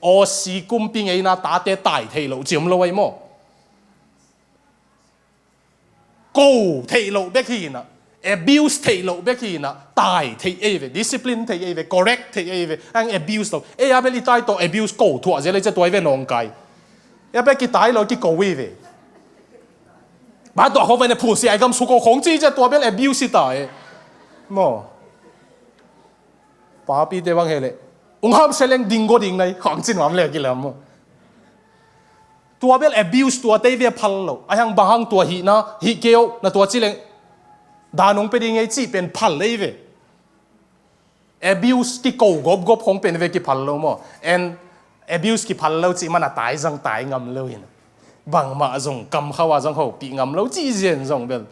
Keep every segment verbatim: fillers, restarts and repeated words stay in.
Aussie kumpi ngeina tate tai theih loh ci om lo ahi maw? Ko theih loh bek hi inah, abuse theih loh bek hi inah, tai theih ei ve, discipline theih ei ve, correct theih ei ve, ang abuse lo. Ei a bel i tai tawh abuse ko thuah zel ei cia tuai ve nawngkai. Ei a bel kitai lo kiko ei ve. Ba tuah khong ve ne phusia ai gam su ko khong ci cia tua bel abuse hi ta e. Maw. Papite bang he leh ung hamsia leng ding go ding nai khang cin mam le kilam maw. Tua bel abuse tua tei ve phal lo. Ai hang bang hang tua hihna hih keu na tua ci leng dan ung pe ding ei cih pen phal lei ve. Abuse kiko gopgop khong pen ve kiphal lo maw. And abuse kiphal lo cih man a tai zang tai ngam lo in. Bangmah zong kam khau a zang hopih ngam lo cih zen zong bel.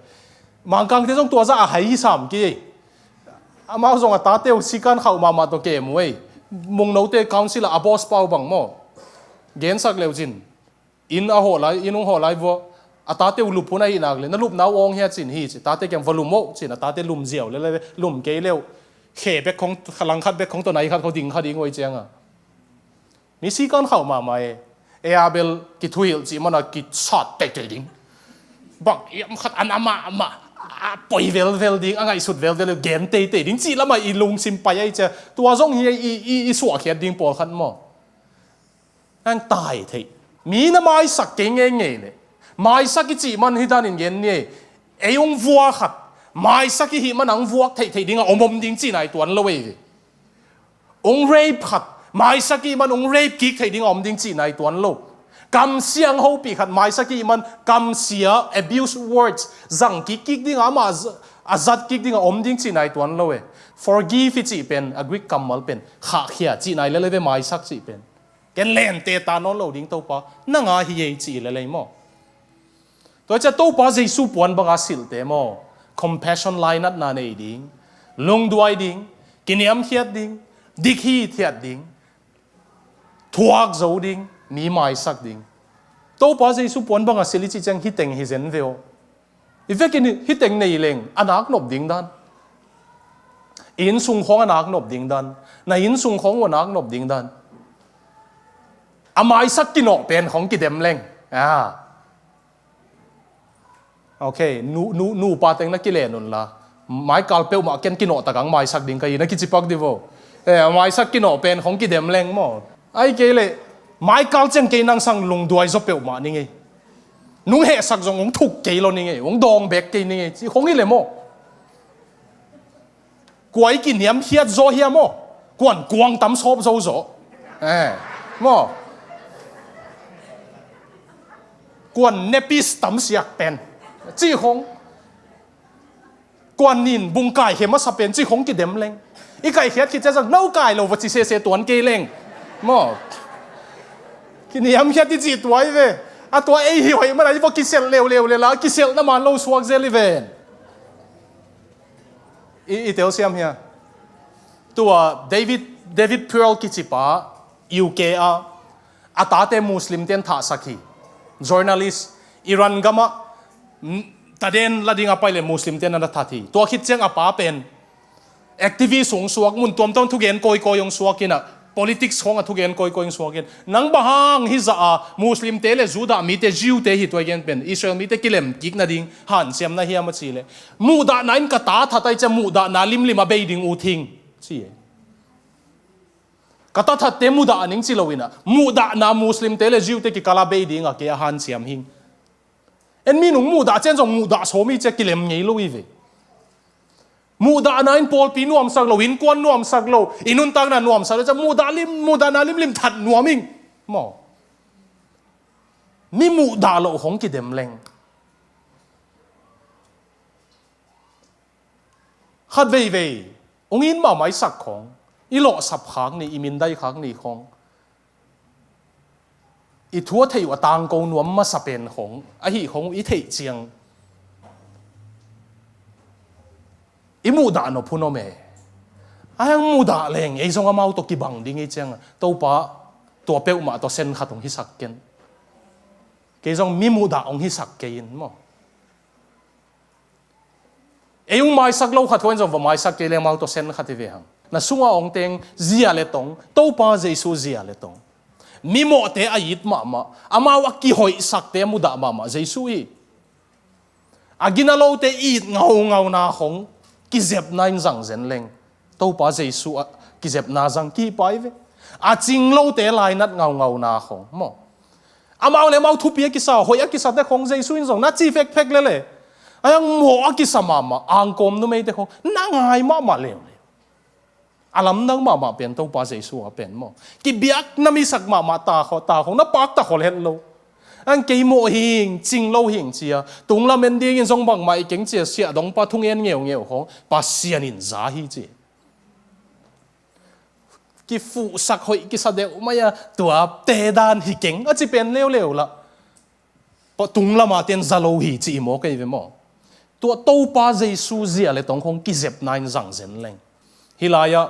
Mangkangte zong tua zah a hai hi sam kei. Amau zong a tate uh sikan khauh mahmah tawh kem uh ei. Mungnote council ah a boss pau bang maw. Gensak leu cin. Inn a hawh lai, inn hong hawh lai vua. A tate uh lup hun ahih nak le, na lupna uh awng hia cin hi ci. Tate kiang va lum oh cin, a tate lum ziau le le, lum kei leu. Khe bek khong, langkhat bek khong tawh nai khat khong ding kha ding uh ei cianga. Mi sikan khauh mahmah e. Ei a bel kithuhilh cih mana kisat teitei ding. Bang hiam khat an amah amah a poi velvel ding, a ngaihsut velvel gen teitei ding cih lamah i lungsim pai ahi cia. Tua zong hi i, i, i suahkhiat ding pawlkhat maw. Ang tai theih. Mi na maisak kei ngeingei le. Maisak i cih man hi danin gen ni ei. Ei ung vuak khat. Maisak i hih man ang vuak theih theih ding a om om ding cih nai tuan lo ei ve. Ung rape khat, maisak i man ung rape kik theih ding a om ding cih nai tuan lo. Kamsia ang hopih khat, maisak i man kamsia, abuse words, zang kik kik ding a amah a zat kik ding a om ding cih nai tuan lo e. Forgive i cih pen, a Greek kammal pen, khahkhia cih nai lele ve maisak cih pen. Ken lente ta nawn lo ding Topa, nanga hi ei cih lele maw. Tua cia Topa Jesu puan banga silhte maw. Compassion lainatna nei ding. Lungduai ding. Kiniamkhiat ding. Dik hithiat ding. Thuak zo ding. Mi maisak ding. Topa Jesu puan banga silh i cih ciang hiteng hi zen ve aw. I vekin hiteng nei leng a nak nop ding dan. I innsung khawng a nak nop ding dan. Na innsung khawng uh a nak nop ding dan. A maisak kinawh pen khawng kidem leng. Ah. Ok, nu, nu, nupa teng na kilen unla. Maikal peuhmah ken kinawh takang maisak ding ka hi na kicipak di vo. Eh, maisak kinawh pen khong kidem leng maw. Ai kei leh, maikal ciang kei nang sang lungduai zaw peuhmah ning ei. Nung hehsak zong hong thuk kei lo ning ei, hong dawng bek kei ning ei, ci khong hi leh maw. Kua i kiniamkhiat zaw hiam aw? Kuan kuang tam sawp zo zaw. Eh, maw. Kuan nepis tam siak pen. Cih khong. Kuan nin bungkai he masa pen cih khong kidem leng. I kaikhiat khit ciang zang, no kai lo va ci sese tuan kei leng. Maw. Kiniamkhiat i cih tuai ve. A tua ei hi hoih mana i va kiselh leuleu le la, kiselh na man lo suak zel i ven. I, i telsiam hia. Tua David, David Pearl kicipa U K a, a tate Muslim ten thahsak hi. Journalist, Iran gama, mm, taden la ding a pai le Muslim ten a na that hi. Tua khit ciang a pa pen activist hong suak, mun tuamtuam thugen kawikawi hong suak in a, politics khong a thugen kawikawi hong suak in. Nang bang hang hi zah a Muslim te le Judah mite, Jew te hi tua i gen pen, Israel mite kilem kik nading hanciam na hiam a ci le. Muhdahna in ka ta that ai cia muhdahna limlim a bei ding uh thing. Ci e. Ka ta thatte mudah a ning ci lo in a. Muhdahna Muslim te le Jew te kikala bei ding a kei a hanciam hing. En mi nung muhdah cian zong muhdah sawmi cia kilem ngei lo i ve. Muhdahna in pawlpi nuamsak lo, innkuan nuamsak lo, i nuntakna nuamsak lo, cia muhdah lim, muhdahna limlim that nuam ing. Maw. Mi muhdah lo hong kidem leng. Khat veivei, ung in mahmah i sak khong, i lawhsap khak ni, i mindai khak ni khong. I thu a theih uh a tangko nuam masa pen khong, ahi khong uh i theih ciang. I muhdah nop hun om e. Ai ang muhdah leng, ei zong amau tawh kibang ding i ciang. Topa, tua peuhmah tawh sen khat hong hisak ken. Kei zong mi muhdah hong hisak kei in maw. Ei ung maisak lo khat khong in zong va maisak kei leng amau tawh sen khat hi ve hang. Na sunga hong teng zia le tong, Topa Jesu zia le tong. Mimawhte a it mahmah, amau a kihoihsakte a mudah mahmah Jesu hi. A gina lote it ngaungauna khong kizepna in zang zen leng Topa Jesu a kizepna zang kipai ve. A cing lote lainat ngaungauna khong maw, amau le amau thupi a kisa, hoih a kisate khong Jesu in zong na ci fekfek lele. A yang mawh a kisa mahmah angkawm numeite khong na ngai mahmah leuleu. A lamdang mahmah pen Topa Jesu a pen maw, kibiak na misak mahmah ta khong, ta khong na pakta khol het lo. Ang kei mawh hing, cing lo hing cia, tung lamen dingin zong bangmah i keng cia, siah dongpa thungen ngeungeu khong Pasian in za hi ci. Kifuhsak hoih kisa deuh mai a, tua te dan hi keng a ci pen leuleu lah. Tua tung lama ten za lo hi ci i maw kei ve maw. Tua Topa Jesu zia le tong khong kizepna in zang zen leng. Hih lai-ah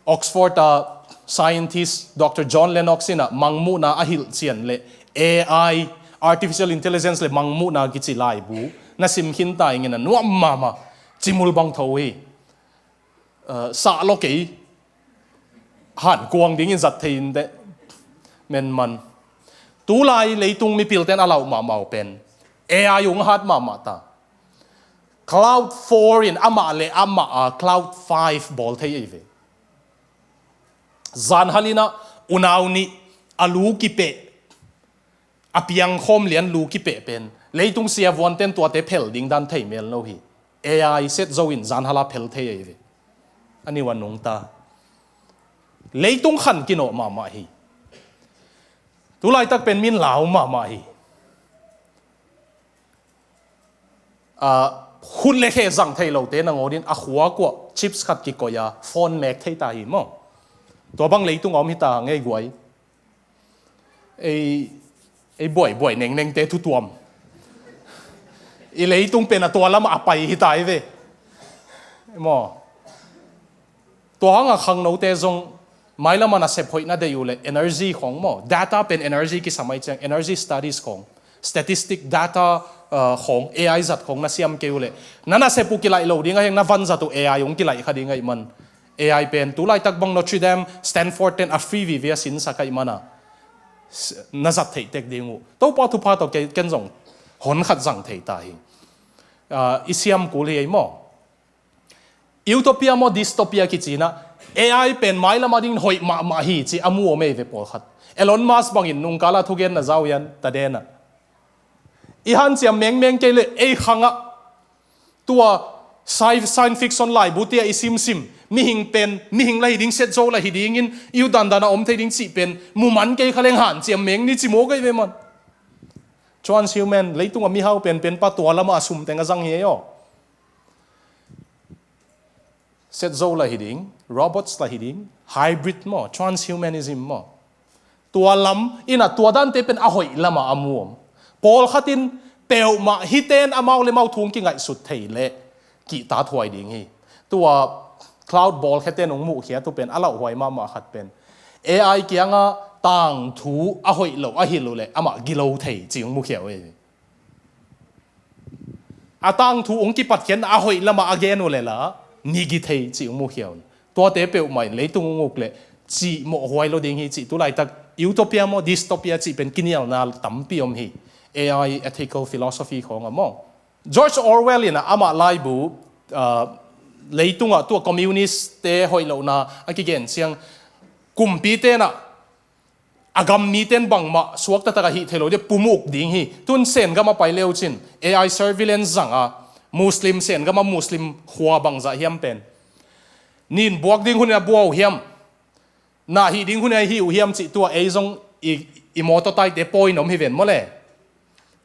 Oxford a scientist Doctor John Lennox in a mangmuhna a hilhcian le A I, artificial intelligence le mangmuhna kici laibu na sim khin ta ingin a nuam mahmah, cimul bang tho hi. Uh, sah lo kei, han kuang dingin zat thei in deh. Men man. Tulai leitung mipilten a lauh mahmah uh pen A I ung hat mahmah ta. Claude four in amah le amah a Claude five bawl thei ei ve. Zan halina unau nih a lu kipeh, a piangkhawm lian lu kipeh pen leitung siavuanten tuate phel ding dan thei mel lo hi. A I set zo in zan hala phel thei ei ve. A niu a nungta. Leitung khan kinawh mahmah hi. Tulaitak pen min lau mahmah hi. Ah, hun le khe zang thei lote nangawn in a khua kuah chips khat kikoih a phone mek thei ta hi maw. Tua bang leitung a om hi ta ngei guai. Ei, ei buai buai nengnengte thutuam. I leitung pen a tua lamah a pai hi ta ei ve. Maw. Tua hanga khangnote zong mailama nasep hoih na deih uh le energy khong maw, data pen energy kisam ai ciang, energy studies khong, statistic data, uh, khong, A I zat khong na siam kei uh le na nasep uh kilaih lo ding a heng, na vanzat uh A I ung kilaih kha ding aih man. A I pen tulaitak bang Notre Dame, Stanford ten a free vive a sinsak aih mana na zat theih tek ding uh. Topa thupha tawh ken zong hon khat zang thei ta hi. Uh, i siam kul hi ei maw. Utopia maw dystopia kicinah A I pen mailam adingin hoih mahmah hi ci a mu om ei ve pawlkhat. Elon Musk bangin nungkala thugen na zau hian ta denah i hanciam mengmeng kei le ei khangah tua sci-, science fiction laibu tia i simsim mihing pen mihing la hi ding, set zo la hi dingin i uh dandan a om thei ding cih pen muman kei kha leng hanciam meng ni ci maw kei ve man. Transhuman, leitung a mihau penpen pa tua lamah a sum teng a zang hi ei aw. Set zo la hi ding, robots la hi ding, hybrid maw, transhumanism maw. Tua lam inah tua dante pen a hoih lamah a mu om. Pawlkhat in peuhmah hiten amau le mau thu hong kingaihsut thei leh kihtathuai ding hi. Tua Claude bawlkheten hong muhkhiat uh pen a lauhuai mahmah khat pen A I kiangah tangthu a hoih lo a hilh uh leh amah gilo thei ci hong mukhia uh hi. A tangthu hong kipatkhiatna a hoih lamah a gen uh leh lah migi thei cih hong mukhia un. Tuate peuhmah in leitung hong uk leh cih mawhhuai lo ding hi cih tulaitak utopia maw dystopia cih pen kinialna tampi om hi. A I ethical philosophy khawngah maw. George Orwell inah amah laibu, ah, leitungah tua communist-te hoih lohna a kigen ciang kumpi tenah a gam miten bangmah suakta takah hih thei lo dia pum uk ding hi. Tun Sen gam a pai leucin A I surveillance zanga Muslim, Sen gama Muslim khua bangzah hiam pen nin buak ding hunin a bua uh hiam, na hih ding hunin a hih uh hiam cih tua ei zong i, i mawtaw taite pawi na om hi ven maw le.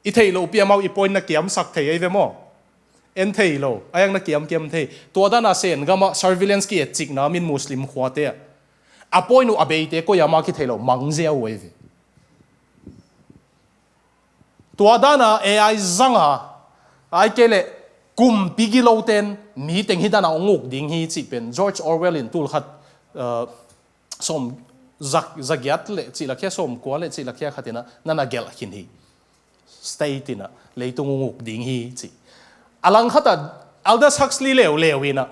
I theih lohpi amau i pawi na kiamsak thei ei ve maw. En thei lo, a yang na kiamkiam thei. Tua dana Sen gama surveillance ki-etcikna min Muslim khuate ah a pawi uh a beite koi ama kithei lo mangzia uh ei ve. Tua dana A I zanga ai kei leh kumpi giloten mi teng hi dana hong uk ding hi cih pen George Orwell in tulkhat, uh, sawm zak, zagiat le cih lakhia sawmkua le cih lakhia khatinah nana gelh khin hi. State inah leitung hong uk ding hi cih. A langkhatah Aldous Huxley leuleu inah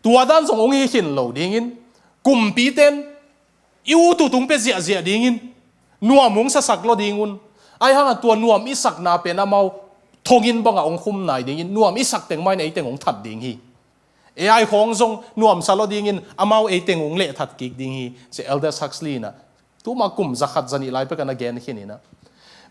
tua dan zong hong hi khin lo dingin kumpiten I ut uh tung pia ziahziah dingin, nuam hong sasak lo ding un. Ahi hanga tua nuam i sakna pen amau thongin banga hong khum nai dingin, nuam i sak teng mah in ei teng hong that ding hi. A I khawng zong nuamsa lo dingin amau ei teng hong lehthat kik ding hi, ci Aldous Huxley in ah tuma kum zakhat zanih lai pek a na gen khin in ah.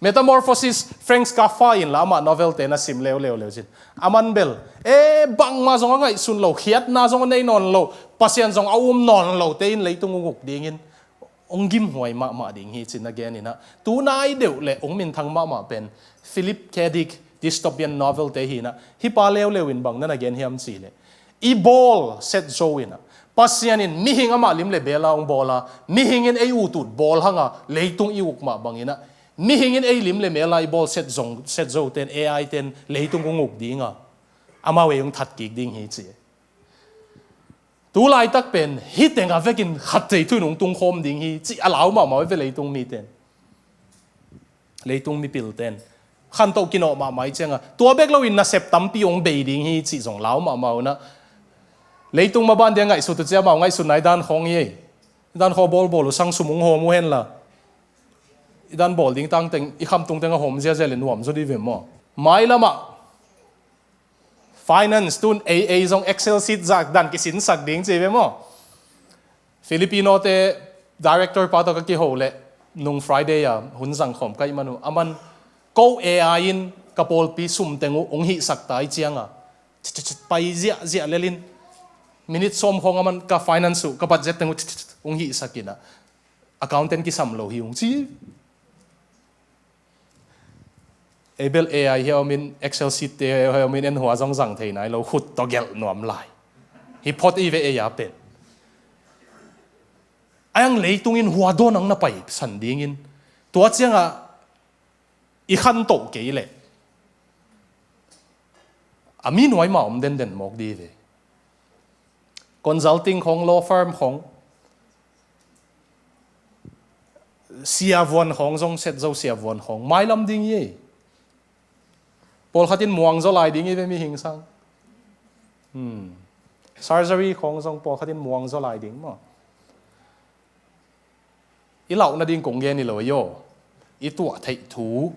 Metamorphosis, Frank Kafka in la amah novel te na sim leuleu leu cin, aman bel, e, bangmah zong a ngaihsun lo, khiatna zong a nei nawn lo, Pasian zong a um nawn lo te in leitung hong uk dingin hong gimhuai mahmah ding hi, ci na gen in ah. Tu nai deuh le hong minthang mahmah pen Philip K. Dick dystopian novel te hi in ah. Hih pa leuleu in bang na na gen hiam cih leh, i bawl set zo in ah, Pasian in mihing amah lim le mel a hong bawl a, mihing in ei ut ut bawl hanga leitung i uk mah bangin ah, mihing in ei lim le mel a i bawl set zong, set zo ten, A I ten leitung hong uk ding a, amau ei hong that kik ding hi, ci. Tu laitak pen hih teng a vekin khat thei thu in hong tungkhawm ding hi, ci a lau mahmah uh hi ve leitung miten. Leitung mipil ten khantoh kinawh mahmah hi cianga, tua bek loin nasep tampi hong bei ding hi, cih zong lau mahmah uh in ah. Leitung maban dia ngaihsut uh ci, amau ngaihsutna i dan khawng hi ei. I dan khawng bawlbawl uh, sang sum hong hawm uh henla, i dan bawl ding tangteng, i khamtung teng a hawm ziazia le nuam zaw dih ve maw? Mailamah finance tun ei ei zong Excel sheet zak dan kisinsak ding ci ve maw? Filipino te director pa tawh ka kiho leh nung Friday a hun zangkhawm ka hih man uh, aman, ko A I in ka pawlpi sum teng uh hong hihsak ta hi cianga, chit chit chit pai ziahziah lelin, minute sawm khawng aman ka finance uh, ka budget teng uh chit chit chit hong hihsak in ah, accountant kisam lo hi ung ci. Ei bel A I hi a omin, Excel sheet te hi a omin, en hua zong zang thei nai lo, khut tawh gelh nuam lai. Hi phot i ve ei a pen. Ai ang leitung in hua dawn ang na pai san dingin. Tua cianga i khantoh kei leh a mi nuai mah om denden mawk dih ve. Consulting khawng, law firm khawng, siavuan khawng zong set zo, siavuan khawng mailam ding hi ei. Pawlkhat in muang zaw lai ding hi ve, mihing sang. Hmm. Surgery khawng zong pawlkhat in muang zaw lai ding maw? I lauh nading kong gen hi lo ei aw. I tuah theih thu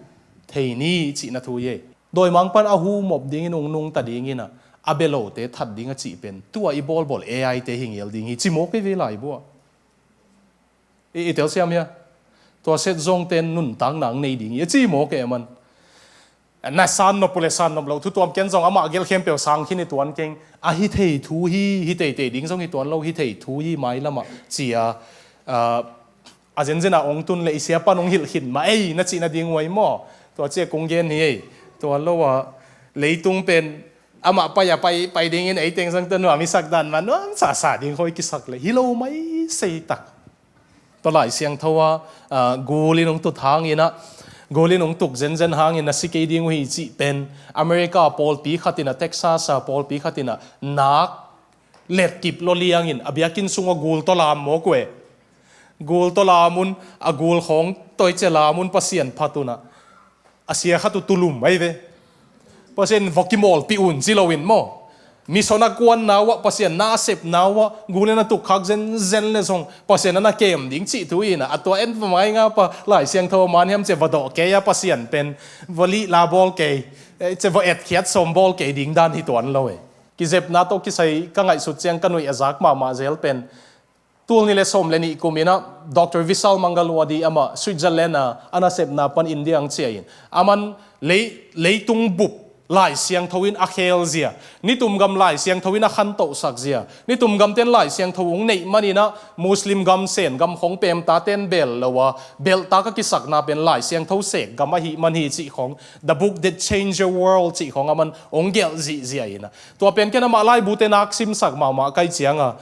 thei ni cihna thu hi ei. Dawimangpa'n a hu mop dingin hong nungta dingin ah, a bia lote that ding a cih pen tua i bawlbawl A I te hi ngel ding hi, ci mawk ei ve laibu ah. I, i telsiam hia? Tua set zongte'n nuntakna ang nei ding hi a ci mawk ei a man. Na san nop uh le san nop lo thu tuam, ken zong amah gelh khempeuh sang khin hi tuan keng. A hi thei thu hi, hi teitei ding zong hi tuan lo, hi thei thu hi mailamah, ci a, a, a zenzen a hong tun le i sia pan hong hilh khin mah ei na cih nading uh ahi maw? Tua ci a kong gen hi ei. Tua lo a leitung pen amah pai a pai, pai dingin ei teng zong tua nuam i sak dan mah nuam sasa ding khawng i kisak le hi lo mai sei tak. Tua Lai Siangtho a, a, gul in hong tut hangin ah, gul in hong tuk zenzen hangin na si kei ding uh hi cih pen, America pawlpi khat in ah, Texas a pawlpi khat in ah, nak letkip lo liangin a biakinn sung ah gul tawh lam mawk uh e. Gul tawh lam un, a gul khawng tawh i cia lam un Pasian phat un ah, a sia khat uh tulum ahi ve. Pasian in va kimawlpih un ci loin maw? Mission a kuanna uh ah, Pasian na a sepna uh ah, gul in a tukkhak zenzen le zong Pasian a na kem ding cih thu in ah, a tua en va mai nga pa Lai Siangtho a man hiam ci a va dawh kei a, Pasian pen va lihla bawl kei, eh, ci a va etkhiat sawm bawl kei ding dan hi tuan lo e. Kizepna tawh kisai ka ngaihsut ciang ka nuih a zak mahmah zel pen, tul nih le sawm le nih kum in ah Doctor Vishal Mangalwadi, amah Switzerland a a nasepna pan India ang ciah in, aman lei, leitung bup Lai Siangtho in a khel zia, nitum gam Lai Siangtho in a khantohsak zia, nitum gamte'n Lai Siangtho hong neih man in ah Muslim gam, Sen gam khawng pemtate'n bel lo a, belhtak a kisakna pen Lai Siangtho sek gam ahih man hi cih khawng, The Book That Changed the World cih khawng aman hong gelh zihziah in ah, tua pen ken amah laibute nak simsak mahmah ka hih ciang a,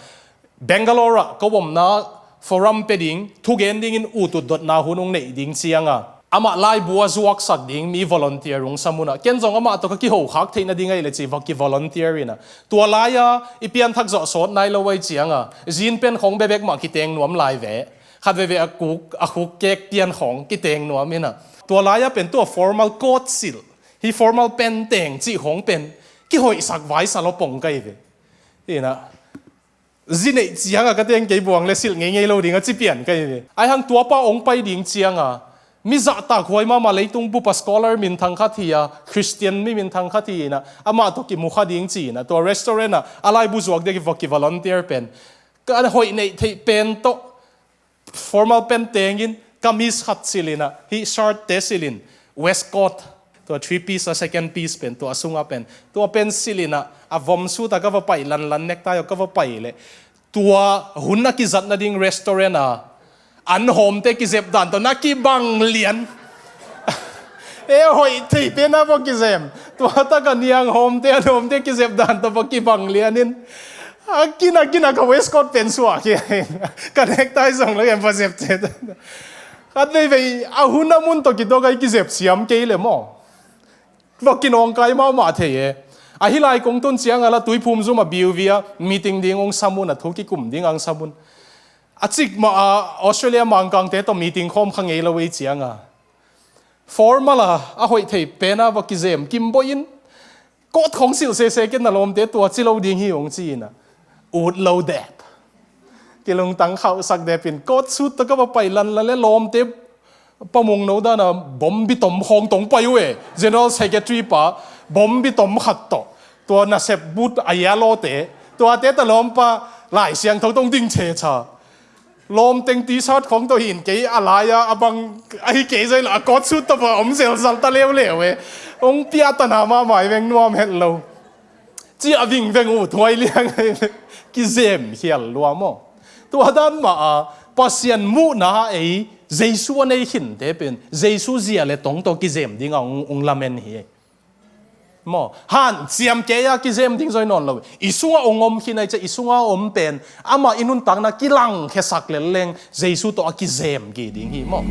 Bangalore ah ka omna forum pia ding, thugen dingin utut dotna hun hong neih ding ciang a, amah laibu a zuaksak ding mi volunteer hong sam un ah, ken zong amah tawh ka kihokhak theih nading ahih leh ci va kivolunteer in ah, tua lai-a i pianthak zawh sawt nai lo ahih ciang a, jean pant khawng bekbek mah kiteng nuam lai ve. Khat veve a kuk, a khuk kek pian khawng kiteng nuam in ah, tua lai-a pen tua formal coat silh, hih formal pant teng cih khawng pen kihoihsak vaisa lo pong ka hi ve. In ah, Zi neih cianga ka teng kei buang le silh ngeingei lo ding a ci pian ka hi ve. Ahi hang tuapa ong pai ding cianga mi zahtak huai mahmah leitung bupa scholar minthang khat hi a, Christian mi minthang khat hi inah amah tawh kimu kha ding ci inah tua restaurant ah a laibu zuak dek i vok ki volunteer pen ka hoih neih theih pen tawh formal pen tengin kamis khat silh inah hih shirt te silhin waistcoat tua three piece a second piece pen tua a sunga pen tua pen silh inah a vom suit a ka va pai lanlan necktie a ka va pai le tua hun a kizat nading restaurant a an hawmte kizep dan tawh na kibang lian. E hoih thei pen a va kizem tua taka niang hawmte an hawmte kizep dan tawh va kibang lianin a kina kina ka waistcoat pen suah hi ka necktie zong lo em va zep ce. Khat veivei a hun a mun tawh kituak a i kizep siam kei le maw? Va kinawngkai mahmah thei e. Ahi lai kong tun cianga la Tuiphum zum a biuvia meeting ding ong samun a thu kikum ding ang samun a cikmah a Australia mangkangte tawh meeting khawm kha ngei lo ei cianga formal a a hoih thei pena va kizem kimboihin coat khong silh sese kei na lawmte tua ci lo ding hi ong ci inah ut lo dep kilungtang khauhsak depin coat suit tawh ka va pai lanlan le lawmte pamung no dana bombi tom khawng tong pai uh e. General secretary pa bombi tom khat tawh tua nasep but a yellow te tuate ta lawmpa Lai Siangtho tong ding checha lawm teng T-shirt khawng tawh hin kei a laia a bang ahi kei zai la a coat suit tawh pa om zelzal ta leuleu e. Ong piahtana mahmah i veng nuam het lo. Ci a vingveng uh thuai liang kizem khial luam aw. Tua dan mah a Pasian muhna ei Jesu a nei khinte pen Jesu zia le tong tawh kizem dinga ung, ung lamen hi ei. Maw hanciam kei a kizem ding zoi nawn lo i sunga ung om khin ai cia i sunga om pen amah i nuntakna kilangkhiasak lel leng Jesu tawh a kizem ki ding hi maw?